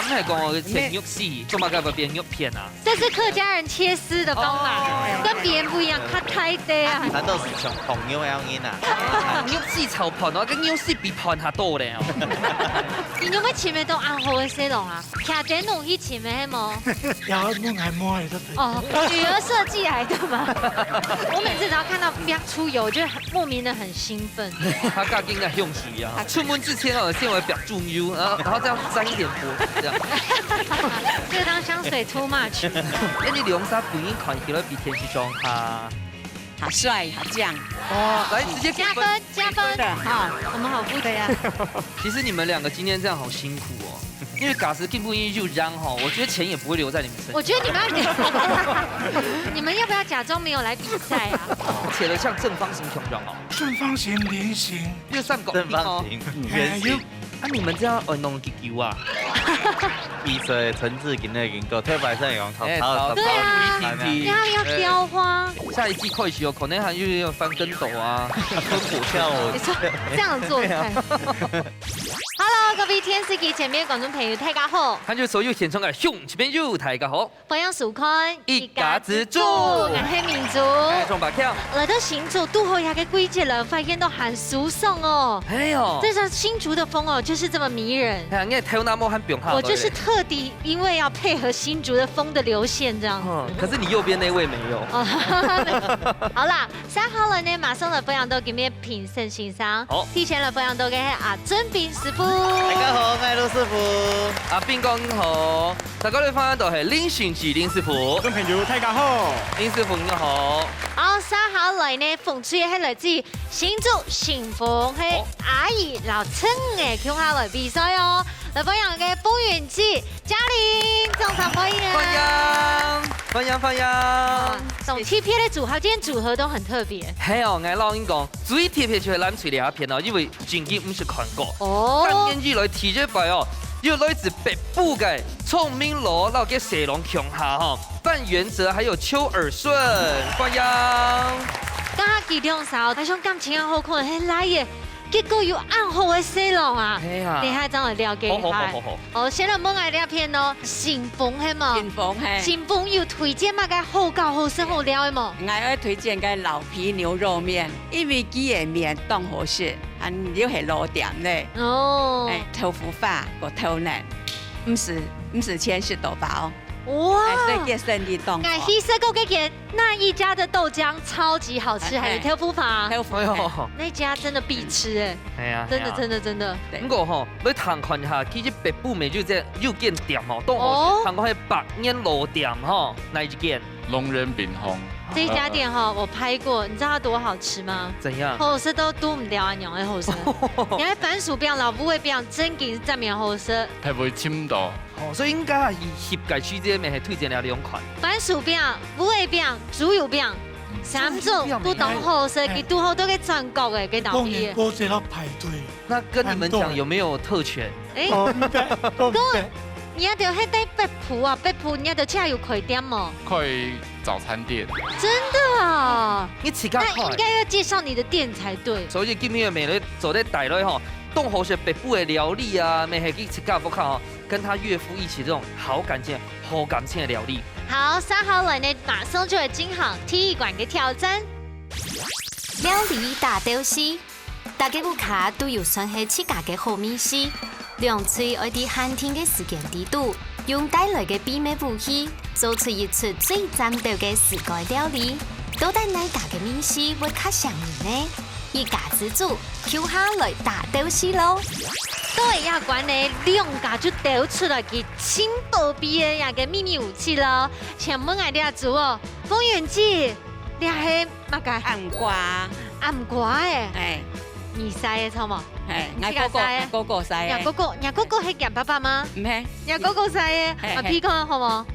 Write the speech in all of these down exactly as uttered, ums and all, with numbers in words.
毋係講哦，切肉絲，做麼个會變肉片啊？這是客家人切絲的方法，哦。跟別人不一樣，較大塊啊。難道係像朋友樣人啊？肉絲炒飯哦，跟肉絲比飯還多咧哦。你有沒有尋得到恁好个細郎啊？徛等你去尋个係無？要問還無个，對不對？哦，女兒設計來的嘛。我每次只要看到飆出油，我就很莫名的很興奮。他剛剛在用水啊，出門之前哦，先來飆出油，然後然後這樣沾一點薄荷，這樣。這個當香水 too much。哎，你兩儕本人看起來比電視上下。好帥，好靚。哇，來直接給分。加分，加分。對啊。我們好不對啊。其實你們兩個今天這樣好辛苦哦，因為假使今晡日又讓吼，我覺得錢也不會留在你們身上。我覺得你們要，你們要不要假裝沒有來比賽啊？切得像正方形共樣哦。正方形、菱形。又三角形哦。正方形、圓形。哎，又啊，你們這樣愛弄幾久啊？比賽成績今日已經到，特別係用頭哎，頭頭對啊，頭你還要雕花。下一季開始有可能還又要翻跟斗啊，翻火車啊。跳舞。你說這樣做菜。Hello，各位電視機前面的觀眾朋友，大家好。還有所有現場的鄉親朋友，大家好。歡迎收看一家之煮。𠊎係明珠。哎，鍾伯強。來到新竹，堵好這個季節了，發現都很舒爽哦。哎喲。這陣新竹的風哦，就是這麼迷人。哎呀，你的頭那毛還放下來。我就是特地因為要配合新竹的風的流線這樣。嗯，可是你右邊那位沒有。哦，好啦，接下來呢，馬上來分享到今日評審先生。好。提前來分享到个係阿俊斌師傅。大家好，我係盧師傅。阿斌哥你好。再過來分享到係林信吉林師傅。觀眾朋友，大家好。林師傅你好。好，接下來呢，紅隊係來自新竹新豐，係哦。阿姨摎陳仔共下來比賽哦。來分享个豐原記 嘉玲，掌聲歡迎。歡迎，歡迎，歡迎。啊，當特別个組合，今天組合都很特別。係哦，𠊎摎你講，最特別就係藍隊這片哦，因為真經毋識看過。哦。三年以來第一擺哦，有來自北部个聰明佬摎个細郎共下吼，范元哲還有邱爾順，歡迎。剛剛佢兩儕哦，好像感情很好，可能很來耶。 結果有恁好个細郎啊！係啊。等下正來了解一下。好，好，好，好，好。好，先來問𠊎這片哦，新豐係無？新豐，係。新豐有推薦麼个好搞、好食、好尞个無？𠊎愛推薦个老皮牛肉麵，因為佢个麵當好食，還有係老店咧。哦。哎，豆腐花，个豆奶，毋使，毋使錢食到飽。 哇！哎，所以佢个生理當好。𠊎去食過該間那一家的豆漿，超級好吃，哎，還有豆腐花。豆腐，哎喲。哎。那家真的必吃哎。哎呀，真的，哎呀。真的，真的。對。毋過吼，你聽看一下，其實北部乜有這，有間店吼，當好食，哦。聽講係百年老店吼，哪一間？龍仁餅烘。這一家店吼，我拍過，你知道它多好吃嗎？怎樣？好食到堵毋著恁樣个好食。你看番薯餅摎烏魚餅，真經係正經好食。係會尋到。 哦，所以應該係合格區這邊係推薦了兩款。番薯餅、烏魚餅、豬油餅，嗯。三種都當好食，豬油餅，佢堵好多个轉角个，該當厲害。過年過節要排隊。那跟你們講，很多。有沒有特權？哎，哦，毋得，毋得。你愛就係在北埔啊，北埔你愛就自家有開店無？開早餐店。真的啊？你自家開？那應該要介紹你的店才對。所以今日每日做得帶來吼，當好食北部个料理啊，乜係佢自家屋下吼。 跟他岳父一起這種好感情、好感情个料理。好，接下來呢，馬上就來進行第一關个挑戰。料理打鬥敘，大家屋下都有算係自家个好味緒，兩隊愛在限定个時間裡肚，用帶來个秘密武器，做出一出最讚鬥个自家料理。到底哪家个味緒會較餳人呢？ 一家之煮，共下來打鬥敘囉。到這關呢，兩家就鬥出來佢盡寶貝个這個祕密武器囉。請問𠊎這組哦，豐原姊，這係麼个？暗瓜。暗瓜欸。欸。你曬个著無？欸，𠊎哥哥，自家曬个。𠊎哥哥曬个。若哥哥，若哥哥係厥爸爸嗎？毋係。若哥哥曬个，係，啊，係。鼻看好無？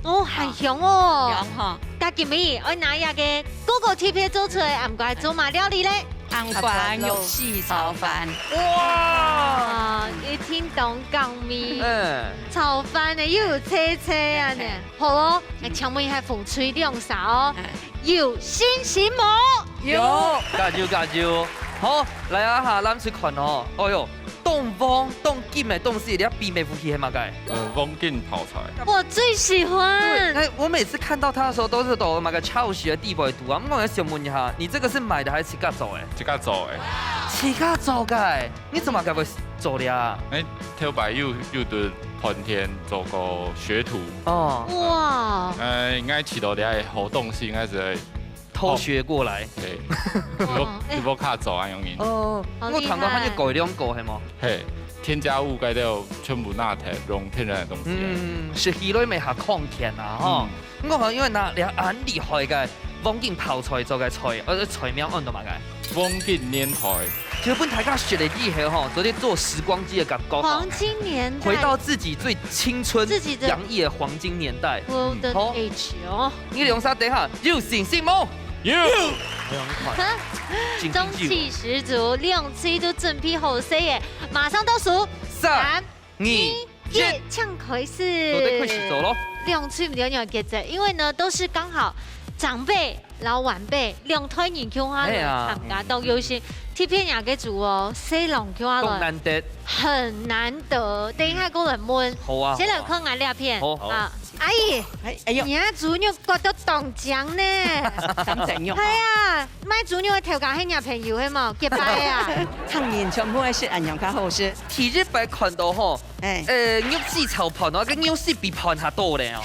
哦，還香哦。香吼。大家今晡日愛拿這個哥哥特別做出來个暗瓜做麼料理咧？暗瓜肉絲炒飯。哇！啊，一聽當港味。嗯。炒飯呢，又有脆脆啊呢。係，係。好哦，來請問一下紅隊兩儕哦，嗯。有信心無？有。加油，加油。好，來啊哈，藍隊看哦。哎喲，當黃、當金个東西，你个秘密武器係麼个？呃，黃金泡菜。我最喜歡。對，哎，我每次看到它的時候，都係到麼个超市个底背肚啊。毋過𠊎想問一下，你這個是買的還是自家做个？自家做个。自家做个，你做麼个會做了啊？哎，頭擺有，有在飯店做過學徒。哦。哇。哎，𠊎試到這个好東西，𠊎就會偷學過來。對，直播，哦，哎。直播卡走啊，容易。哦，好厲害。我看過，佢有改良過，係無？嘿，添加物該都全部拿忒，用天然的東西啊。嗯，食起來乜較康健啊，吼。嗯。毋過吼，因為拿這恁厲害个黃金泡菜做个菜，呃，菜名安到麼个？黃金年代。其實分大家食了以後吼，做得做時光機的感覺吼。黃金年代。回到自己最青春、自己的洋溢的黃金年代。Golden Age哦。 你兩儕等下有信心無？有。哎呀，你看，中氣十足，兩隊都準備好勢耶！馬上倒數，三、三、二、二、一，一，請開始。做得開始做咯。兩隊毋知有幾隻，因為呢都是剛好長輩、老晚輩兩代人共下來，哎呀，參加到遊戲，嗯，嗯，嗯。特別若个組哦，細人共下來，當難得。很難得。等一下過來問，好啊，先來看𠊎這片，好啊。好。啊。 阿姨，哎，哎喲。你个豬肉割到當靚呢。當靚肉啊。係啊，賣豬肉个頭家係若朋友係無？結拜啊。客人全部愛食恁樣較好食。第一擺看到吼，哎。呃，肉絲炒飯哦，該肉絲比飯還多咧哦。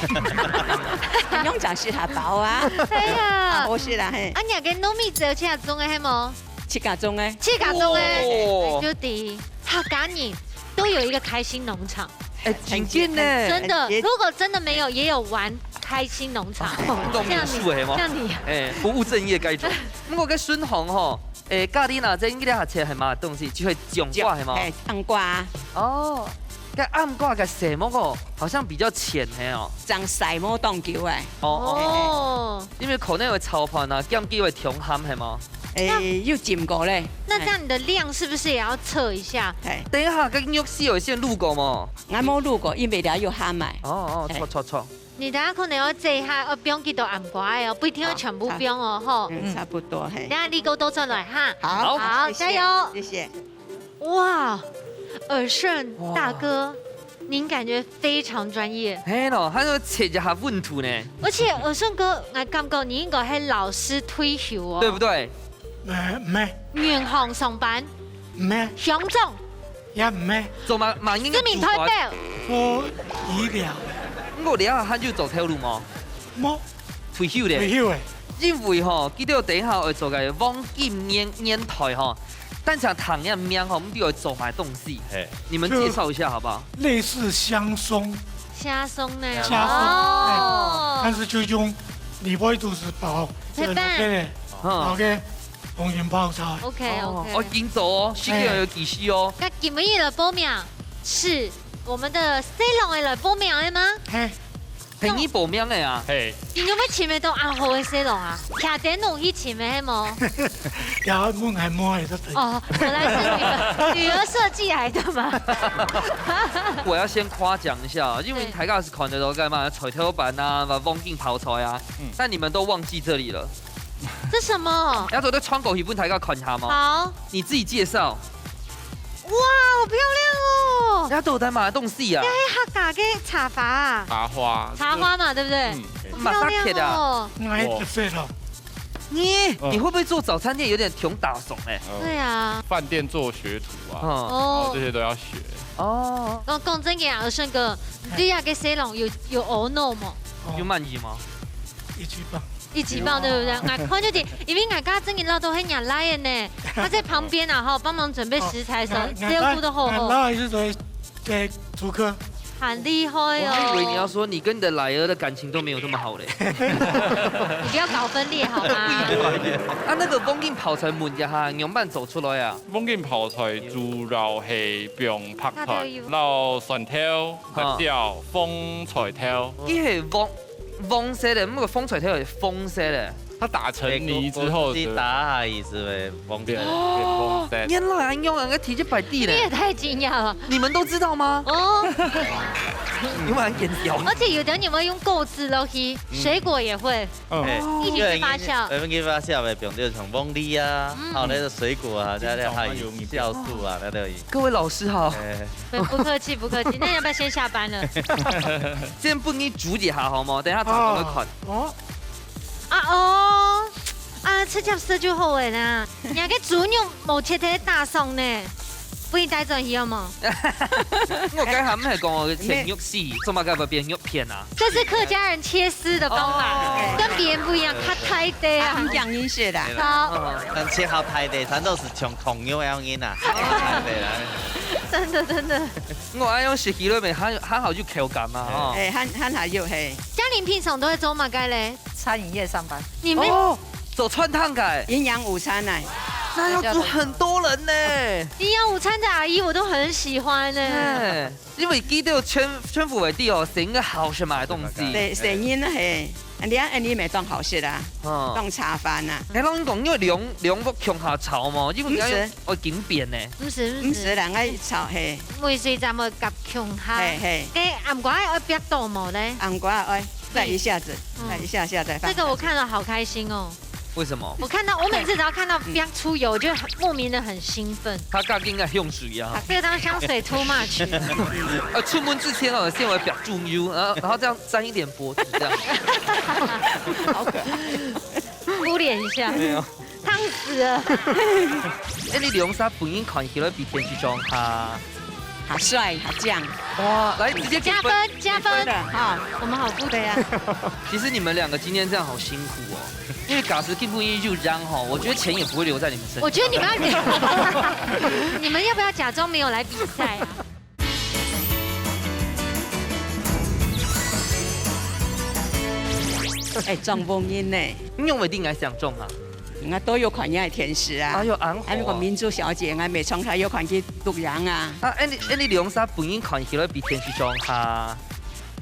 恁樣正食下飽啊。係啊。啊，好食啦，嘿。啊，若个糯米糍自家種个係無？自家種个。自家種个，哦。就知客家人都有一個開心農場。 哎，真正呢。真的，很接，如果真的沒有，也有玩開心農場。哦，像你，種樹係無？像你。哎，不務正業該種。毋過該順風吼，哎，咖哩啦，這應該還係麼个東西，就係種瓜係無？哎，種瓜。哦，該種瓜个色目哦，好像比較淺係哦。長色目當久哎。哦，哦。哦。因為可能會炒飯啊，鹹雞會忒鹹係無？哎，又浸過咧。那這樣你的量是不是也要測一下？哎。等一下，該肉絲有先滷過無？ 𠊎無滷過，因為這有鹹个。哦，哦，哎。著，著，著。你等下可能要這一下，要放幾多暗瓜个哦，不一定要全部放哦，吼。嗯，差不多，嘿。等下你給我倒轉來哈。好，好，謝謝，加油。謝謝。哇，爾順大哥，哇。您感覺非常專業。係咯，佢就切一下溫度呢。而且爾順哥，𠊎感覺你應該係老師退休哦。對不對？呃，毋係。銀行上班。毋係。鄉長。 也毋係。做麼，麼人个市民代表。做醫療个。毋過你還有做頭路無？無。退休咧。退休个。因為吼，佢兜等一下愛做个黃金年，年代吼，單淨聽這名吼，毋知愛做麼个東西。嘿。你們介紹一下好不好？就類似蝦鬆。蝦鬆呢？蝦鬆，哦。哎，但是就用裡背肚係包，配飯。對，對，對，嗯。然後給 紅雲泡菜。OK，哦，OK。哦，今早哦，時間有幾時哦？該今日來報名，是我們的細人仔來報名个嗎？嘿。係你報名个啊？嘿。你有沒有尋得到恁好个細人啊？徛等你去尋个係無？也問還無會得。哦，原來是女兒，女兒設計來的嘛。我要先誇獎一下哦，因為大家是看得到該麼个菜頭粄啊，黃金泡菜啊，嗯。但你們都忘記這裡了。 這什麼？你要做得穿過去分大家看一下嗎？好。你自己介紹。哇，好漂亮哦！你要做得麼个東西啊？這係客家个茶花啊。茶花。茶花嘛，對不對？嗯。好漂亮哦。馬上切的啊。哪一個色咯？你，嗯。你會不會做早餐店有點窮打爽欸？嗯。對啊。飯店做學徒啊，嗯。然後這些都要學。哦。講，講真个啊，順哥，你對這個細人有，有𧩣腦無？哦。有滿意嗎？一級棒。 一級棒，對不對？𠊎看就知，因為𠊎家正經恅到係若倈仔呢，他在旁邊啊，吼，幫忙準備食材的時候，哦，照顧得好好。𠊎，𠊎，𠊎倈仔係在，在竹科。很厲害哦。我還以為你要說你跟你的倈仔的感情都沒有這麼好嘞。你不要搞分裂好嗎？啊，那個黃金泡菜問一下，仰般做出來啊？黃金泡菜主要係放白菜，那都有。摎蒜頭、啊。辣椒、紅菜頭。佢係黃 黃色个，毋過紅菜頭係紅色个。它打成泥之後，果，果汁機打下去是不是？忘記了。變，變黃色。哦，原來恁樣啊，該提去擺地嘞。你也太驚訝了。你們都知道嗎？哦。你們很眼熟。而且有的你們用果汁落去，嗯。水果也會。嗯。嘿，哦。一起去發酵。因為，因為發酵的，比如像鳳梨啊，嗯。還有那個水果啊，這樣它有酵素啊，那都有。各位老師好。哎。不，不客氣，不客氣。那要不要先下班了？先分你煮一下好嗎？等一下炒好了看。哦。哦。 啊哦，啊，直接食就好了啦。你該豬肉無切忒打爽呢，分你帶轉去好無？我剛才毋係講哦，切肉絲，做麼个會變肉片啊？這是客家人切絲的方法，哦。跟別人不一樣，較大塊啊。啊，毋講音色啦。好。嗯，切好大塊，全都係像炕肉樣形啊，大塊啦。真的，真的。我愛用食起來面，還，還好有口感嘛，吼。哎，還，還好有，嘿。嘉玲平常都在做麼个嘞？ 餐飲業上班。你們哦，做餐廳个。營養午餐呢。那要煮很多人呢。營養午餐的阿姨我都很喜歡呢。哎，因為佢兜全，全部會知哦，係應該好食嘛个東西。對，生意呢，嘿。啊，你看，哎，你也當好食啊，哦。當茶飯啊。哎，老實講，因為兩，兩屋共下炒嘛，因為你要用，毋係。哦，緊變呢。毋係，毋係。毋係啦，愛炒，嘿。煨水站愛夾共下。嘿，嘿。該醃瓜愛煏到無咧？醃瓜愛。 再一下子，嗯。再一下下再放下去。這個我看了好開心哦。為什麼？我看到，我每次只要看到煏出油，我就很，莫名的很興奮。他剛剛應該用水啊。這張香水 too much。呃，出門之前哦，先來煏豬油，然後，然後這樣沾一點脖子，這樣。好可愛。敷臉一下。沒有。燙死了。哎，你兩儕本人看起來比電視上下 好帥，好靚。哇，來，直接給分。加分，加分。給分了哈。我們好不，對啊。其實你們兩個今天這樣好辛苦哦，因為假使今晡日又贏吼，我覺得錢也不會留在你們身上。我覺得你們要，你們要不要假裝沒有來比賽啊？哎，中風音呢？你有沒有一定來想中啊？ 𠊎都有看𠊎个電視啊。哎喲，恁好啊。啊，如果明珠小姐，𠊎每場都有看去錄影啊。啊，恁樣，恁樣兩儕本人看起來比電視上下。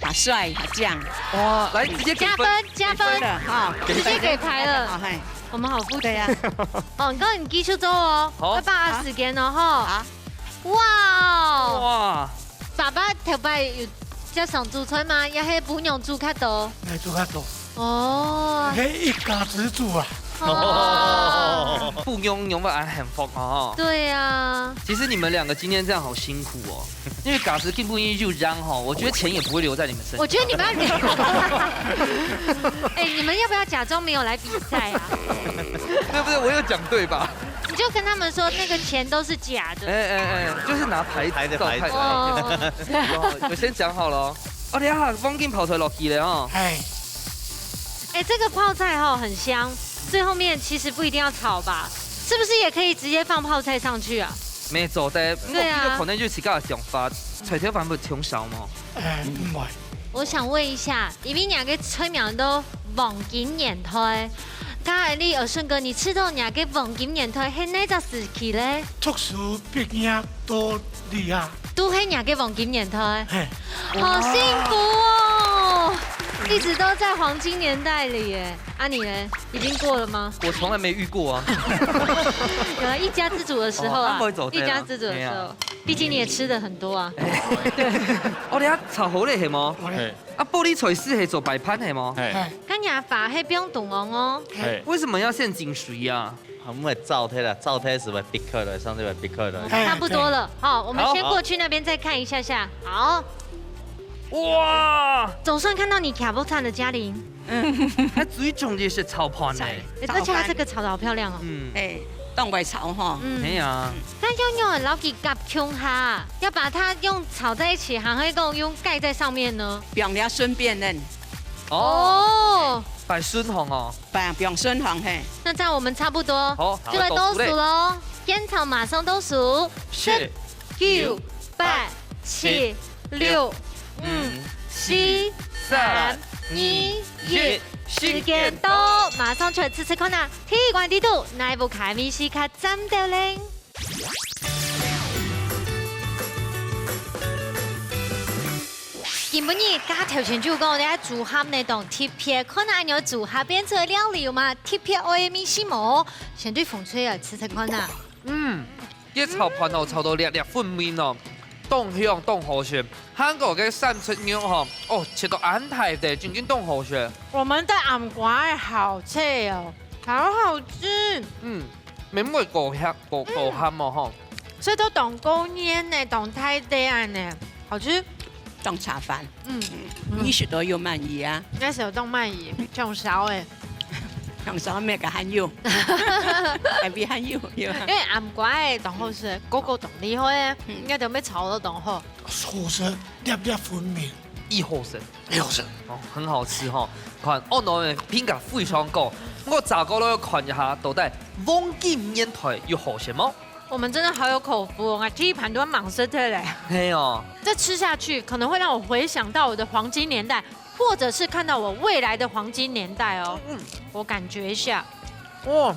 好帥，好靚。哇，來，直接給分。加分，加分。給分了哈。直接給牌了。好，嘿。我們好不，對啊。哦，你跟你繼續做哦，好。要把握時間哦，吼。好。哇哦。哇。爸爸頭擺有接上煮菜嗎？也係餔娘煮較多？來煮較多。 哦。係一家之煮啊。哦。餔娘仰會恁幸福哦。對啊。其實你們兩個今天這樣好辛苦哦，因為假使今晡日又贏吼，我覺得錢也不會留在你們身上。我覺得你們要，哎，你們要不要假裝沒有來比賽啊？對不對？我有講對吧？你就跟他們說那個錢都是假的。哎，哎，哎，就是拿牌子牌子，照牌子。牌子。哦。有，有先講好了哦。 哦，你看，黃金泡菜落去了哦。哎。哎，這個泡菜吼很香，最後面其實不一定要炒吧？是不是也可以直接放泡菜上去啊？無錯个，對啊。毋過佢可能有自家个想法，菜頭飯會忒少嘛。哎，毋會。我想問一下，因為你个菜名都黃金年代，剛才你有順哥，你知道你个黃金年代係哪隻時期咧？讀書畢業到 對啊。都係你个黃金年代。嘿。好幸福哦！一直都在黃金年代裡耶。啊，你呢？已經過了嗎？我從來沒遇過啊。有啊，一家之煮的時候啊，哦，啊，不會走，對啊。一家之煮的時候，對啊。畢竟你也吃得很多啊。對。哦，你啊，炒好了係無？好了。嘿。啊，玻璃菜絲係做擺盤係無？嘿。嘿。看你阿爸係放凍王哦。嘿。為什麼要先浸水啊？ 啊，毋會燥忒啦，燥忒係會必開來，上帝會必開來。哎，差不多了，好，我們先過去那邊再看一下下。好。哇！總算看到你徛屋產的嘉玲。嗯。它最重要是炒盤呢。哎，而且它這個炒得好漂亮哦。嗯。哎，當會炒吼。嗯。哎呀。那要用老給夾共下，要把它用炒在一起，還會用蓋在上面呢？不用，你要順便呢。哦。哦。擺順風哦。 放，放順風，嘿。那這樣我們差不多，好，就來倒數囉。好，倒數咧。現場馬上倒數，十、九、八、七、六、五、四、三、二、一，時間到，馬上出來試試看啊！第一關底肚，哪一部卡米西卡站到咧？今晡日，頭前就講這組合呢當特別，看下恁樣組合變出个料理有麼特別愛个味緒無？先對紅隊來試試看啊。嗯，這炒飯哦，炒到粒粒分明哦，當香當好食。還過該三層肉吼，哦，切到恁大垤，正經當好食。我們的醃瓜仔好脆哦，好好吃。嗯， 乜毋會過鹹，過，過鹹哦吼。食到當過癮呢，當大垤恁呢，好吃。當茶飯，嗯，你食到有滿意啊？應該係有當滿意，當燒誒。當燒乜个還有，還比還有，有啊。因為醃瓜仔當好食，哥哥當厲害誒，嗯。應該都愛炒到當好。好食，粒粒分明。異好食。 六成。哦，很好吃吼。看，哦，喏，評價非常高。我再過來看一下，到底黃金年代有好食無？我們真的好有口福哦，我第一盤都要忙死掉嘞。係哦。這吃下去可能會讓我回想到我的黃金年代，或者是看到我未來的黃金年代哦。嗯。我感覺一下。哇，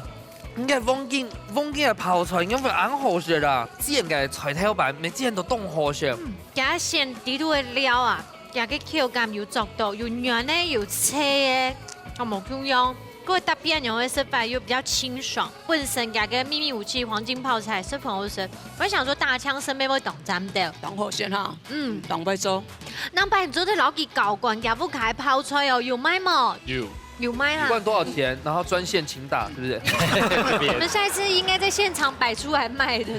應該黃金，黃金个泡菜應該會恁好食啦。煎个菜頭粄，乜煎到當好食。嗯，加上底肚个料啊， 佢个口感有做到，有軟个，有脆个，同無共樣。過搭配恁樣个食法又比較清爽，本身佢个祕密武器黃金泡菜十分好食。我想說大強身邊會當讚的。當好食哈，嗯，當會做。那擺你做得摎佢交關，佢屋下泡菜哦，有賣無？有。有賣啦。一罐多少錢？然後專線請打，是不是？我們下一次應該在現場擺出來賣的。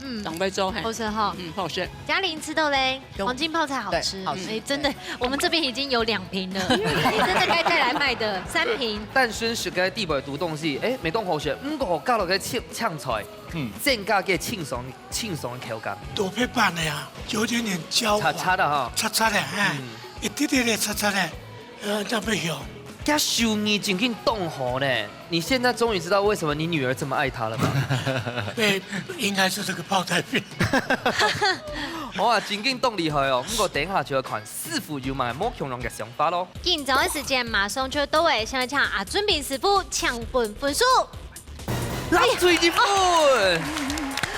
嗯，當會做，嘿。好食哈。嗯，好食。嘉玲吃到嘞？ 有。黃金泡菜好吃，對，好吃。哎，真的，我們這邊已經有兩瓶了，你真的該再來賣的，三瓶。單身食个地位肚東西，哎，乜當好食，毋過加落个青，青菜，嗯。增加个清爽，清爽个口感。豆皮粄个啊，有點點焦黃。脆脆个哈。脆脆个，哎，嗯。一滴滴个脆脆个，呃，特別香。佢手藝正經當好呢。 你現在終於知道為什麼你女兒這麼愛他了嗎？對，應該是這個泡菜片。哇，正經當厲害哦！毋過等一下就要看師傅有麼無共樣个想法咯。緊張个時間馬上就到位，先來請阿俊斌師傅請分分數。藍隊一分。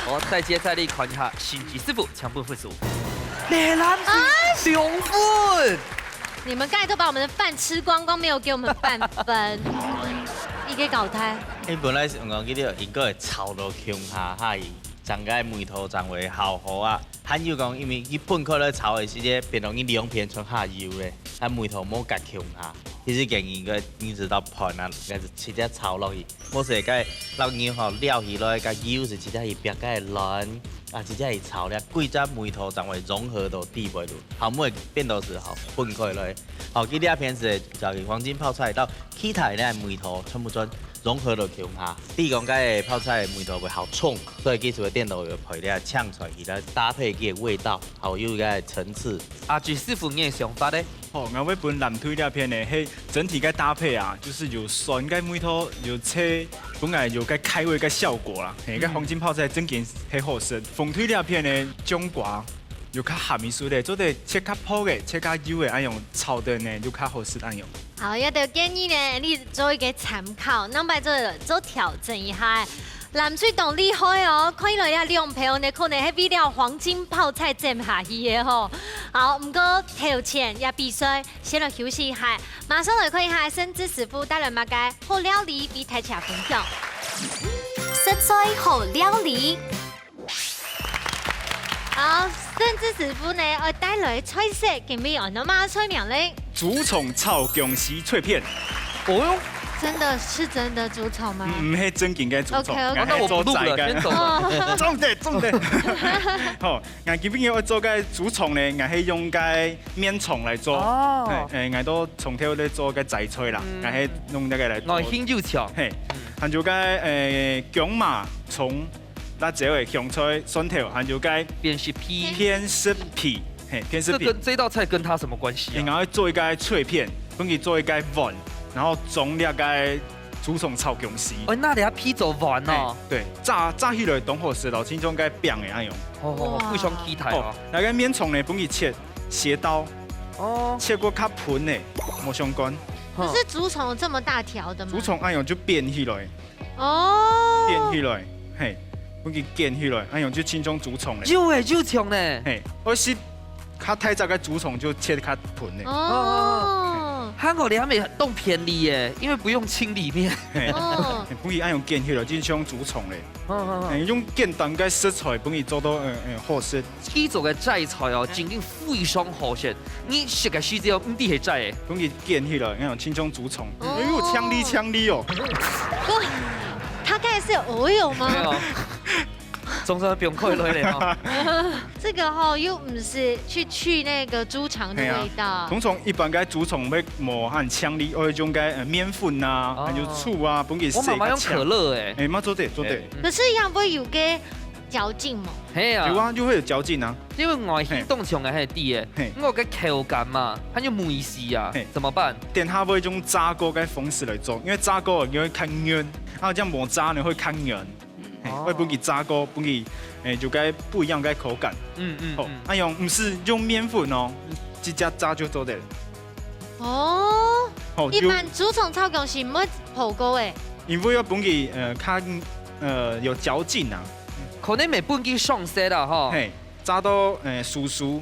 好，再接再厲，看一下心機師傅請分分數。藍隊兩分。 你們剛才都把我們的飯吃光光，沒有給我們半分。一個搞胎。誒，本來係講佢兜應該會炒到共下，哈，正該味道正會好好啊。還有講，因為佢分開來炒个時節，變到佢兩片全下油咧，佢味道無合共下。其實建議應該你知道盤啊，應該係直接炒落去。 無係該摎肉吼撈起來，該油係直接去煏該卵，啊，直接去炒咧，歸隻味道正會融合到底背肚，後尾變到係吼分開來。吼，佢這片係就係黃金泡菜，到其他个味道全部全融合到共下。比如講該泡菜个味道會較重，所以佢就會顛倒會配這青菜，其他搭配佢个味道，還有該層次。阿志師傅，你个想法呢？ 吼，𠊎會分藍隊這片呢，係整體个搭配啊，就係有酸个味道，有脆，本來有該開胃个效果啦。嘿，該黃金泡菜正經係好食。紅隊這片呢，醬瓜有較鹹一息个，做得切較薄个，切較幼个，恁樣炒等呢，就較好食恁樣。好，這兜建議呢，你做一個參考，另外做，做調整一下。藍隊當厲害哦，看起來這兩票呢，可能係為了黃金泡菜爭下去个吼。好，毋過頭前這比賽 先來休息一下，馬上來看一下盛智師傅帶來麼个好料理分大家分享。食材好料理。好，盛智師傅呢，愛帶來菜色，今晡日安到麼菜名咧？竹蟲炒薑絲脆片。哦喲，真的是真的竹蟲嗎？嗯，毋係正經个竹蟲，OK，OK。𠊎係做齋个。那我不錄了，先走了。哦。重點，重點。好， 𠊎今晡日愛做个竹蟲呢，𠊎係用該麵蟲來做。哦。嘿，誒，𠊎都從頭來做个齋菜啦，嗯。𠊎係用該個來做。𠊎興有趣。嘿，嗯。還有該，誒，薑嫲、蔥、辣椒个香菜、蒜頭，還有該片食皮。片食皮，嘿，片食皮。這跟，這道菜跟它什麼關係啊？誒，𠊎愛做一個脆片，分佢做一個碗，然後裝這個竹蟲炒薑絲。哦，拿這皮做碗哦。嘿，對，炸，炸起來當好食咯，親像該餅个恁樣。 好，好，好，哇。非常期待哦。哦，該個麵蟲呢，分佢切斜刀，哦。切過較平个，無相干。可是竹蟲有這麼大條的嗎？竹蟲恁樣就捲起來，哦。捲起來，嘿，分佢捲起來，恁樣就親像竹蟲咧。有誒，有像呢。嘿，愛食較大隻个豬腸就切較賁个。哦，還好你還沒當便利耶，因為不用清理面。嘿，哦，本來愛用捲起來，就像豬腸咧。嗯嗯嗯，用簡單个食材，本來做到嗯嗯好食。佢做个齋菜哦，真經非常好食。你食个時節哦，毋知係齋个。本來捲起來，你看，親像豬腸。哦，哎喲，強力強力哦。哥，他剛才是有 oil 嗎？沒有。 總算放開落來吼。這個吼，又毋係去去那個豬腸的味道。嘿啊，通常一般个豬腸會無恁強力，愛用个呃麵粉啊，哦，還有醋啊，分佢洗較強。我媽媽用可樂欸。欸，嘛做得做得。欸，嗯。可是這樣會有個嚼勁無？係啊。有啊，就會有嚼勁啊。因為外形當像个係知欸，嘿。我个口感嘛，還有味緒啊，嘿。怎麼辦？等下會用炸過个方式來做，因為炸過你會較軟，啊，這樣無炸呢會較軟。 嘿，哦。會分佢炸過，分佢，欸，就該不一樣个口感。嗯嗯，好，嗯。啊用，毋係用麵粉哦，直接炸就做得了。哦，好，一般豬腸炒薑係毋會烰過欸。因為愛分佢，呃，較，呃，有嚼勁啊。可能會分佢上色啦吼。嘿，炸到，呃，酥酥，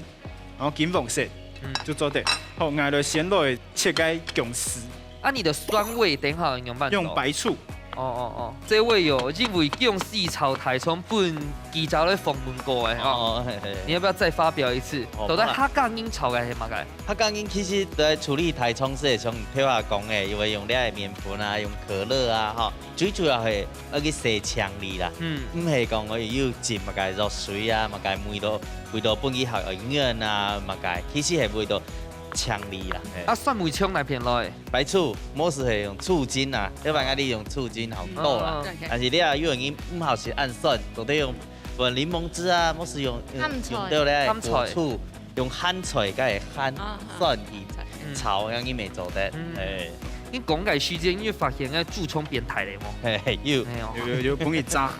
然後金黃色，嗯。就做得。好，𠊎來先來切个薑絲。 啊，你个蒜味等下用麼个做？用白醋。哦哦哦，這位有因為薑絲炒大腸分記者來訪問過欸，哦。哦，嘿嘿。你要不要再發表一次？哦，到底客家人炒个係麼个？客家人其實在處理大腸時，像頭下講个，因為用這个麵粉啊，用可樂啊，吼，最主要係愛去洗淨佢啦。嗯。毋係講愛有浸麼个藥水啊，麼个味道，味道分佢較軟啊，麼个，其實係為到淨佢啦，嘿。啊，蒜味從哪片來？ 白醋，無就係用醋精啊，一般𠊎兜用醋精好多啦。嗯。但是你啊，有人毋好食恁酸，做得用，用檸檬汁啊，無就用，用，鹹菜。用到咧，鹹菜。果醋，用鹹菜，該鹹啊，啊。酸去炒，嗯。恁樣也做得。嗯。欸。你講个時間，你有發現該豬腸變大咧無？嘿，嘿，有。哎喲。有，有，有，分佢炸。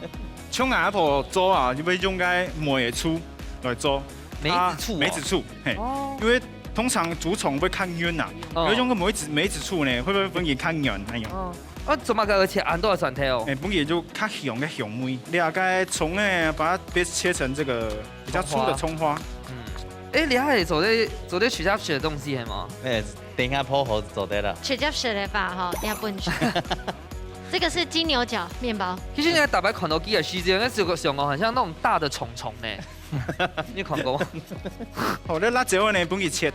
像𠊎阿婆做啊，就會用該梅子醋來做。 梅子醋哦。啊，梅子醋，嘿。哦。因為通常豬腸會較軟啊，哦。要用个梅子，梅子醋呢，會不會分佢較軟？哎喲。哦。啊，做麼个愛切恁多蒜頭？哎，分佢就較香个香味。你啊，該蔥呢，把它切，切成這個比較粗的蔥花。蔥花。嗯。哎，你還做得，做得直接食个東西係無？哎，等一下烰好做得了。直接食个吧，吼，等一下分你。這個是金牛角麵包。其實你逐擺看到佢个時間，該就想講很像那種大的蟲蟲呢。 你看過嗎？好，這辣椒呢，分佢切，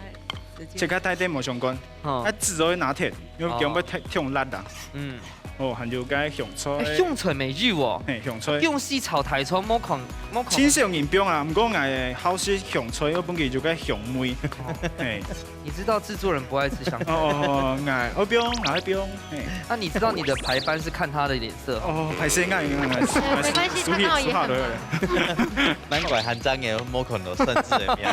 切較大點無相干，哦。啊，籽愛拿忒，因為薑會忒，哦。忒辣啦。嗯。哦，還有該香菜。哎，香菜乜有哦。嘿，香菜。薑絲炒大腸，無看，無看。盡少人放啊，毋過𠊎好食香菜，我分佢有該香味。哦。嘿。 你知道製作人不愛吃香菜。哦，哦，哦，𠊎愛放，𠊎愛放，嘿。那你知道你的排班是看他的臉色哦。哦，歹勢，𠊎，𠊎，𠊎，呃，沒關係，他剛好也很忙。難怪還真个無看到蒜子的面。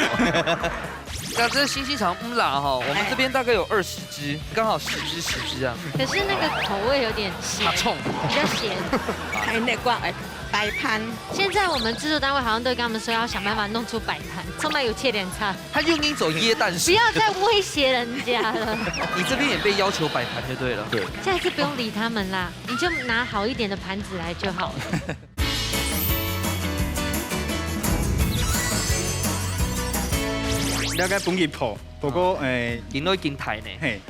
那這星星腸毋罅哈，我們這邊大概有二十隻，剛好十隻十隻這樣。可是那個口味有點鹹，較衝。比較鹹。還有那個，哎， 擺盤。現在我們製作單位好像都跟他們說要想辦法弄出擺盤，上面有切點菜。他又硬走椰蛋水。不要再威脅人家了。你這邊也被要求擺盤就對了。對。下次不用理他們啦，你就拿好一點的盤子來就好了。了解分佢烰，不過，哦。欸，緊來緊大呢。嘿。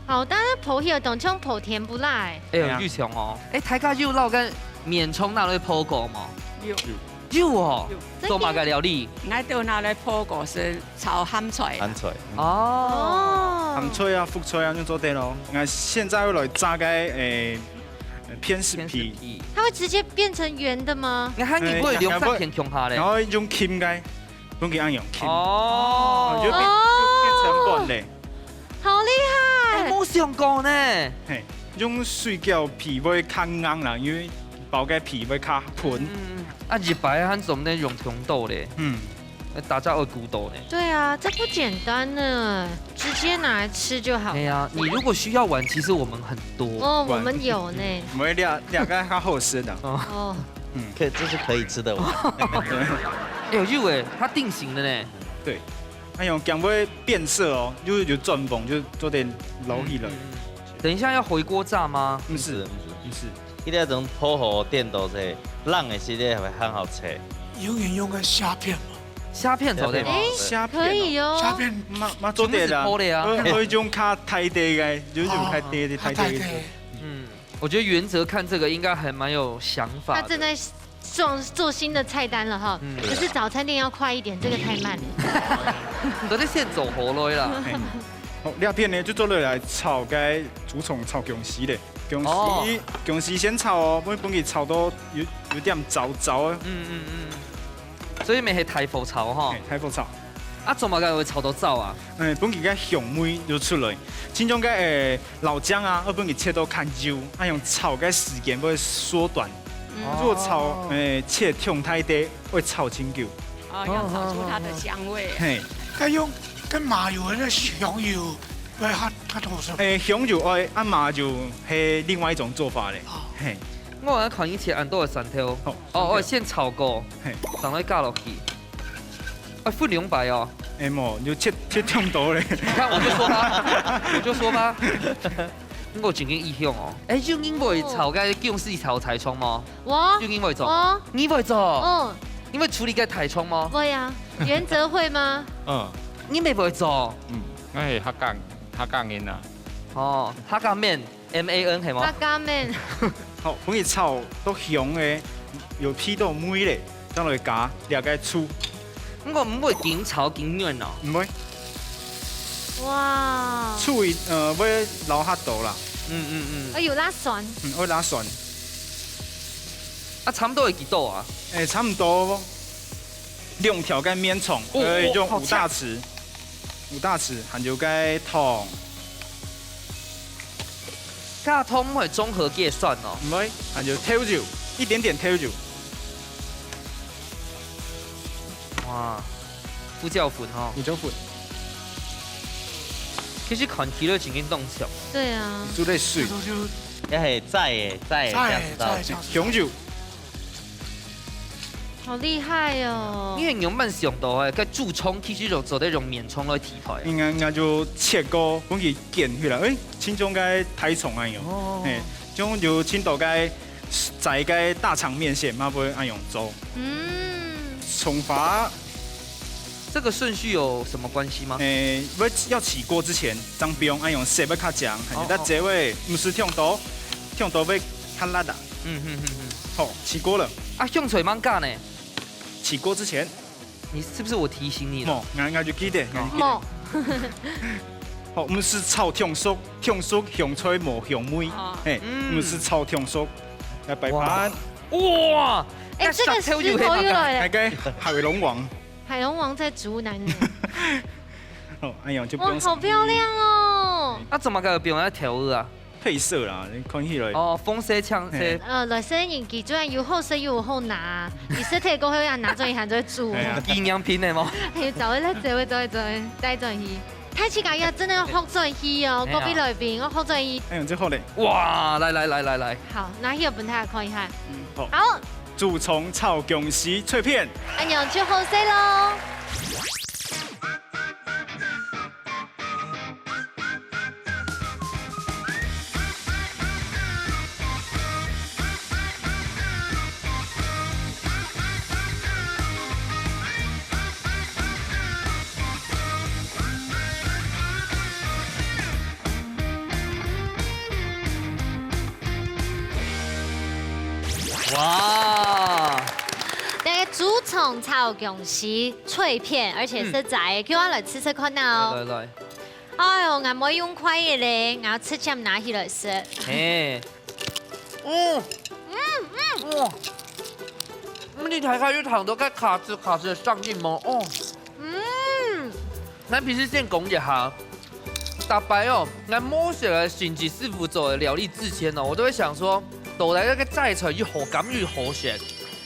好，但是烰起來當像烰甜不辣欸。哎喲，哎呀。又香哦。哎，大家有摎該麵腸拿來烰過無？有。有哦。有。做麼个料理？𠊎都拿來烰過，係炒鹹菜。鹹菜。嗯。哦。鹹菜啊，覆菜啊，就做得咯。那現在又來炸該，欸，片食皮。片食皮。它會直接變成圓的嗎？你看你不會留三片共下咧。然後用撳該，用佢恁樣撳。哦。就變，就變成圓咧。 好厲害！哎，無想過呢。嘿，用水餃皮會較硬啦，因為包个皮會較賁。嗯，啊，一擺還做得用當多咧。嗯。大家愛顧到呢。對啊，這不簡單呢，直接拿來吃就好。哎呀，你如果需要碗，其實我們很多。哦，我們有呢。毋會，這，這个較好食的。哦。哦。嗯。可以，這是可以吃的碗。哎喲，又欸，它定型的呢。對。 哎喲，驚會變色哦，又有轉紅，就做得撈起來。嗯，嗯，嗯。等一下要回鍋炸嗎？毋係，毋係，毋係。佢這種烰好顛倒係，冷个時節會較好食。永遠用个蝦片嘛。蝦片炒得嗎？蝦片哦。哎，蝦片哦。可以哦。蝦片。嘛，嘛做得啦。做得啦。呃，有一種較大塊个，有一種較大塊个，哦，大塊个。大塊个。嗯，我觉得原则看这个应该还蛮有想法的。他正在创，做新的菜单了哈。嗯。可是早餐店要快一点，这个太慢了。你都在现走活了啦。嘿。好，这片呢，就做落来炒个竹蟲炒芎絲咧。芎絲，哦。芎絲先炒哦，分，分佢炒到有，有点焦焦啊。嗯，嗯，嗯。所以乜係大火炒吼。嘿，大火炒。啊，做麼个會炒到焦啊？嗯，分佢个香味就出來。親像个，誒， 老薑啊，愛分佢切到較幼，恁樣炒个時間會縮短。嗯。如果炒，哦。誒，切忒大塊，會炒真久。哦，要炒出它的香味。嘿。該用，該麻油還係香油，會較，較好食。誒，香油愛，啊，麻油係另外一種做法咧。哦。嘿。我還看以前恁多个蒜頭。好，哦，蒜頭。哦，先炒過，嘿。然後加落去。 哎，分兩擺哦。哎，無，你就切，切忒多咧。你看，我就說吧，我就說吧。你有正經意向哦。哎，有人會炒該薑絲炒大腸嗎？我？有人會做？我？你會做？嗯。你會處理該大腸嗎？會啊，原則會嗎？嗯。你乜會做？嗯，𠊎係客家，客家人啊。哦，客家麵。 M A N係無？客家麵。好，分佢炒到香个，有鼻到味咧，正來加這个醋。毋過毋會緊炒緊軟哦。毋會。哇。醋，呃，會落較多啦。嗯，嗯，嗯。哎，有辣酸。嗯，會辣酸。啊，差毋多會幾多啊？哎，差毋多兩條个麵腸，哦，呃，用五大匙。哦，好強。 五大匙，還有該糖。加糖毋會中和佢个酸哦。毋會，還有豆油，一點點豆油。哇，胡椒粉哦。胡椒粉。其實看起來真經當香。對啊。煮个水。這係齋个，齋个，齋个，這樣子倒。齋个，這樣子倒。香油。 好厲害哦！你很勇敢想到哎，該豬腸其實就做得用麵腸來替代啊。應該，應該就切過，分佢捲起來。哎，親像該大腸恁樣。哦。嘿，像有盡多該，在該大腸麵線嘛，會恁樣做。嗯。腸花。這個順序有什麼關係嗎？哎，要，要起鍋之前，正放恁樣色會較靚，哦，還有在這位，哦。毋使忒多，忒多會較辣啊。嗯，嗯，嗯，嗯。好，起鍋了。啊，香菜吂加呢？ 起鍋之前。你是不是我提醒你了？無，𠊎，𠊎就記得，𠊎就記得。無。好，毋使炒忒熟，忒熟香菜無香味。哦。嘿，嗯。毋使炒忒熟，來擺盤。哇。哇！哎，這個石頭又來了。該，該海龍王。海龍王在竹南呢。好，哎呀，就不用哇，好漂亮哦！啊，做麼个不用來調味啊？ 配色啦，你看起來。哦，紅色、青色。嘿。呃，來生日佢主要有好食又有好拿，你食忒過後要拿轉去還做煮。哎呀。紀念品的嗎？哎，走了，走了，走了，走了，帶轉去。大自家要真的要學轉去哦，哎呀。各位來賓，要學轉去。哎呀，這好嘞。哇，來，來，來，來，來。好，拿去分大家看一下。嗯，好。好。竹蟲炒薑絲脆片。哎呀，就好食咯。 哇！這個豬腸炒薑絲脆片，而且係齋个，嗯。叫𠊎來試試看啊哦。來，來，來。哎喲，𠊎無用筷仔咧，𠊎直接拿起來食。嘿。嗯。嗯，嗯。哇！嗯，你大家有聽到該咔吱咔吱个聲音無？哦。嗯。𠊎平時先講一下， 逐擺哦，𠊎無食个星級師傅做个料理之前哦，我都會想說，到底該個齋菜有好鹹有好鹹。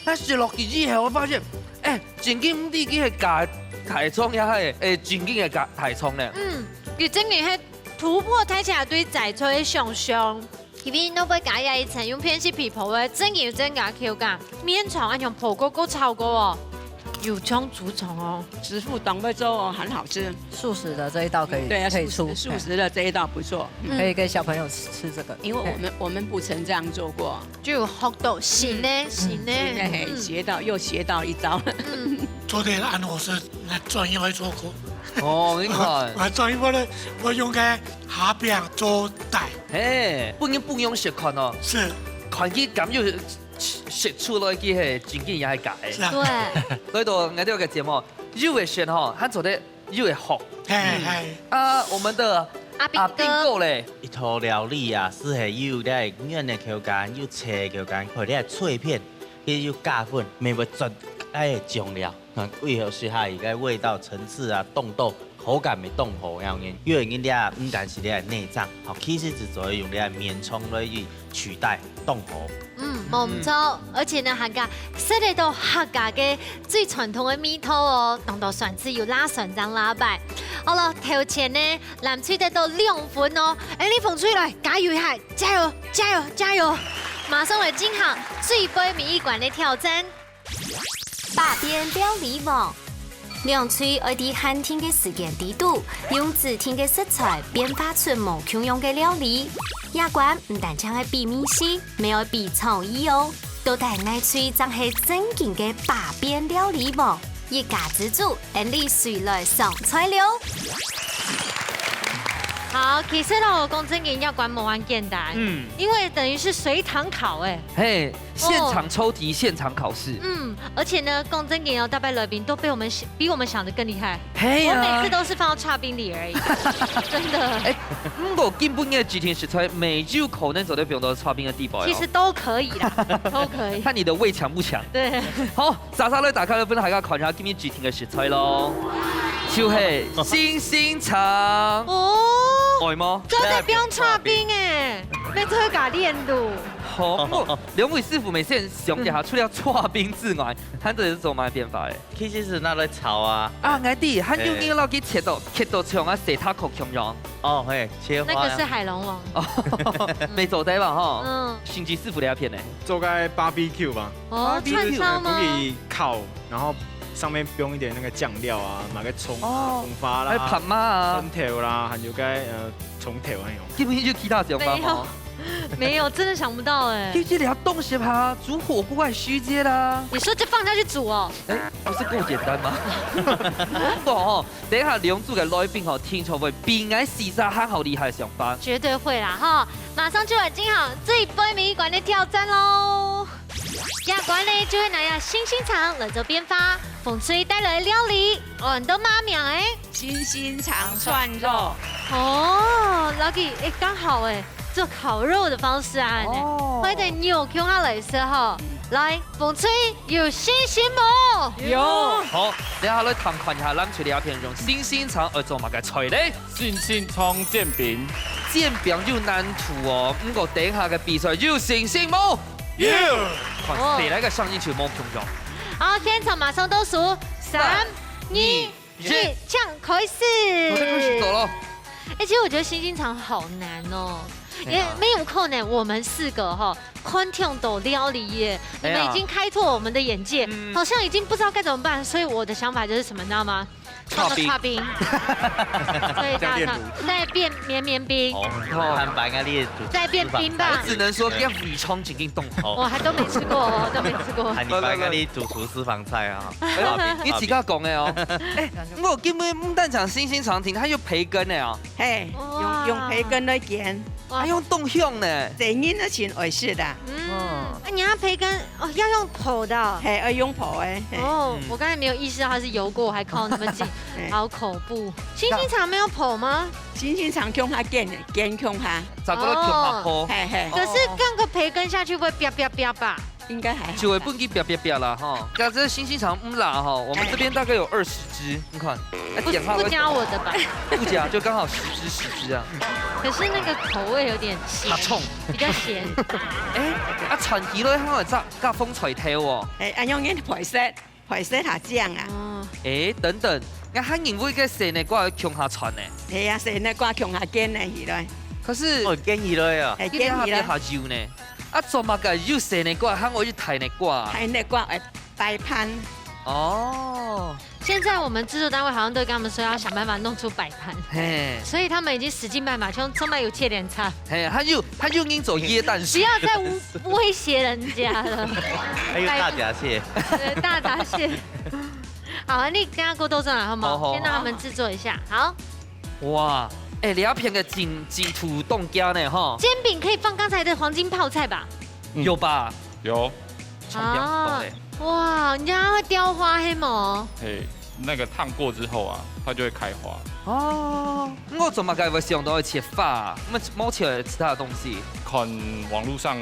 但食落去以後，我發現，哎，正經毋知佢係加大腸，也係，哎，正經个加大腸呢。嗯，佢正經係突破大家對齋菜个想像。 因為外背加這一層用片式皮薄个，正經有增加口感，麵腸恁樣烰過過炒過哦。有蔥竹蟲哦。師傅當會做哦，很好吃。素食的這一道可以，對啊，可以出，素食，素食的這一道不錯。嗯。可以給小朋友吃，吃這個。因為我們，我們不曾這樣做過。就有學到新的，嗯。新的。新的，嘿，嗯。學到，又學到一招。嗯。昨天按我是來專業會做過。哦，你看。我還專業咧，我用个蝦餅做底。嘿，本人本樣食看哦。是。看佢敢有食出來，佢係真个也係假个。是啊。對。所以到𠊎兜个節目，有个選吼，還做得有个學。嘿，嗯。嘿。啊，我們的阿兵哥。阿兵哥嘞？一道料理啊，係係有帶軟个口感，有脆个口感，配个脆片，佢有加分，乜會轉哎醬料。 看，為何係佢个味道層次啊，當多，口感乜當好樣个。因為人家毋單是个內臟，吼，其實係做用个綿腸來去取代，當好。嗯，無毋著，嗯。而且呢，還加食得到客家个最傳統个味道哦，當多酸菜有辣酸醬辣白。好了，頭前呢，藍隊得到兩分哦。哎，你紅隊來，加油一下，加油，加油，加油！馬上來進行最尾一關个挑戰。 百變料理王。兩隊愛在限定个時間裡肚，用指定个食材變化出無共樣个料理。這關毋單淨係比味緒，乜愛比創意哦。到底哪隊正係正經个百變料理王？一家之煮，𫣆俚隨來上菜了。好，其實哦，講正經，這關無恁簡單，嗯。因為等於是隨堂考哎。嘿， 現場抽題，現場考試。嗯，而且呢，講正經哦，大家來賓都被我們想，比我們想得更厲害。嘿啊。我每次都是放到刨冰裡而已，真的。哎，毋過今晡日个指定食材，乜有可能做得放到刨冰个底背哦。其實都可以啦，都可以。看你的胃強不強。對。好，煞煞來打開來分大家看一下今日指定个食材咯，就係星星腸。哦。愛無？這在放刨冰哎，沒這個練度。好，不過 兩位師傅，乜先想一下，嗯。除了刨冰之外，還做得做麼个變化誒？其實係拿來炒啊。啊，𠊎知，還有人摎佢切到，切到像啊，洗塔殼共樣。哦，嘿，切花啊。那個是海龍王。哦，嗯。沒做得吧，吼？嗯。星際師傅這片呢？做該barbecue吧。哦，barbecue。串燒嗎？就是，呃，可以烤，然後上面用一點那個醬料啊，買個蔥啊，哦。蔥花啦，還有白麻啊。蒜頭啦，還有該，呃，蔥頭那種。基本上就其他想法嗎？沒有。 沒有，真的想不到欸。其實你要動些吧，煮火鍋還時間啦。你說就放下去煮哦？哎，不是夠簡單嗎？不過哦，等一下兩組个來賓哦，定著會比𠊎四儕還好厲害个想法。絕對會啦哈！馬上就來進行最尾一關个挑戰咯。這關呢，就會拿這星星腸來做變化，紅隊帶來个料理，安到麼个名欸？ 星星腸串肉。哦，老弟，哎，剛好哎，做烤肉的方式啊，哦。快點扭共下來食哈。來，紅隊有信心無？有。好，等下來探看一下，藍隊這片用星星腸愛做麼个菜咧？星星腸煎餅。煎餅有難度哦，毋過等下个比賽有信心無？有。看，哦。誰來个聲音就無共樣。好，現場馬上倒數，三、三、二、二、 一，請開始。好，開始做咯。哎，其實我覺得星星腸好難哦，哎呀。因為沒有可能，我們四個哈，看聽到料理耶，你們已經開拓我們的眼界，哎呀。嗯。好像已經不知道該怎麼辦，所以我的想法就是什麼，你知道嗎？創冰。創冰。所以大家，這樣練爐。再變綿綿冰。哦，坦白講，你也煮，再變冰吧。我只能說，這樣米腸已經凍好。我還都沒吃過哦，都沒吃過。啊，你白講，你煮廚師房菜啊。 哎，你自家講个哦。哎，毋過今晡日毋單淨星星腸定，還有培根个哦。嘿，用，哇。用培根來煎。哇。還用凍香呢。細人仔盡愛食个。嗯，嗯。啊，你要培根，哦，要用剖的哦。嘿，要用剖个，嘿。哦，嗯。我剛才沒有意識到它是油鍋，我還靠那麼近，嘿。好恐怖。星星腸沒有剖嗎？星星腸共下煎个，煎共下。再過來共下剖。哦。嘿，嘿。可是放個培根下去會啪啪啪吧？ 應該還好吧。就會分佢啪啪啪啦，吼。假設星星腸毋辣吼，我們這邊大概有二十隻，你看，哎，不，點它會不加我的吧。不加，就剛好十隻十隻啊。可是那個口味有點鹹，較衝。比較鹹。哎，啊，串起來還會加，加紅菜頭哦。哎，恁樣个配色，配色較靚啊。哦。哎，等等，𠊎還認為該西瓜愛共下串呢。係啊，西瓜共下煎呢，起來。可是，哦，煎起來啊。哎，煎起來。一定要下油呢。 啊，做麼个有細倈瓜，還有大倈瓜啊？大倈瓜愛擺盤，哦，現在我們製作單位好像都跟他們說要想辦法弄出擺盤，嘿，所以他們已經使盡辦法，像充滿有切點菜。嘿，還有，還有人做椰蛋樹。不要再威威脅人家了。還有大閘蟹。對，大閘蟹。好，你等下給我兜轉來好嗎？好，好，先讓他們製作一下。好。哇，欸，這片个進，進度當遽呢，吼。煎餅可以放剛才的黃金泡菜吧？嗯。有吧？有。 重點到咧。啊，哇，人家會雕花係無？嘿，那個燙過之後啊，它就會開花。哦，我做麼个會想到愛切花啊？我們沒切其他的東西。看網路上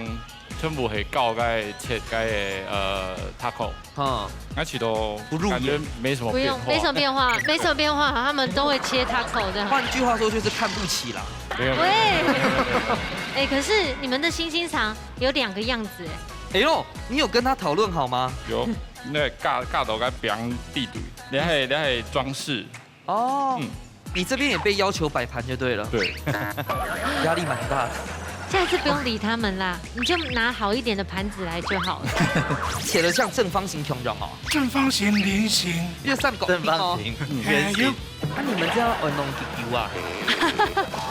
全部係教該切該个，呃，taco。嗯。那其實都不入眼。感覺沒什麼變化。不用，沒什麼變化，沒什麼變化，他們都會切taco這樣。換句話說就是看不起啦。沒有，沒有。喂，欸，可是你們的星星腸有兩個樣子欸。哎呦，你有跟他討論好嗎？有，那教，教導該放地堆，你還，你還裝飾。哦，嗯。你這邊也被要求擺盤就對了。對。壓力蠻大的。下次不用理他們啦，你就拿好一點的盤子來就好了。切得像正方形共樣哦。正方形、菱形。一個三角形哦。正方形、圓形。哎，有。啊，你們這樣愛弄幾久啊？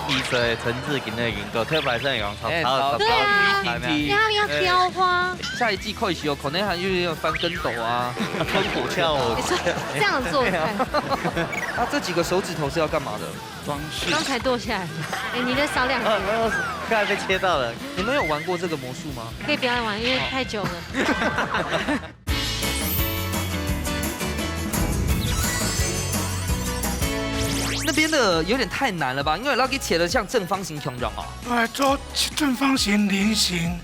比賽成績今日已經夠，特別係用炒炒炒炒炒炒。哎，對啊，炒炒炒。你還要雕花。下一季開始有可能還有人翻跟斗啊，翻火圈啊。跳舞。你說這樣做菜。啊，這幾個手指頭是要幹嘛的？裝飾。剛才剁下來的。哎，你再少兩個。啊，沒有，剛才被切到了。你們有玩過這個魔術嗎？可以不要玩，因為太久了。那邊的有點太難了吧？因為佢切得像正方形共樣哦。哎，做正方形、菱形，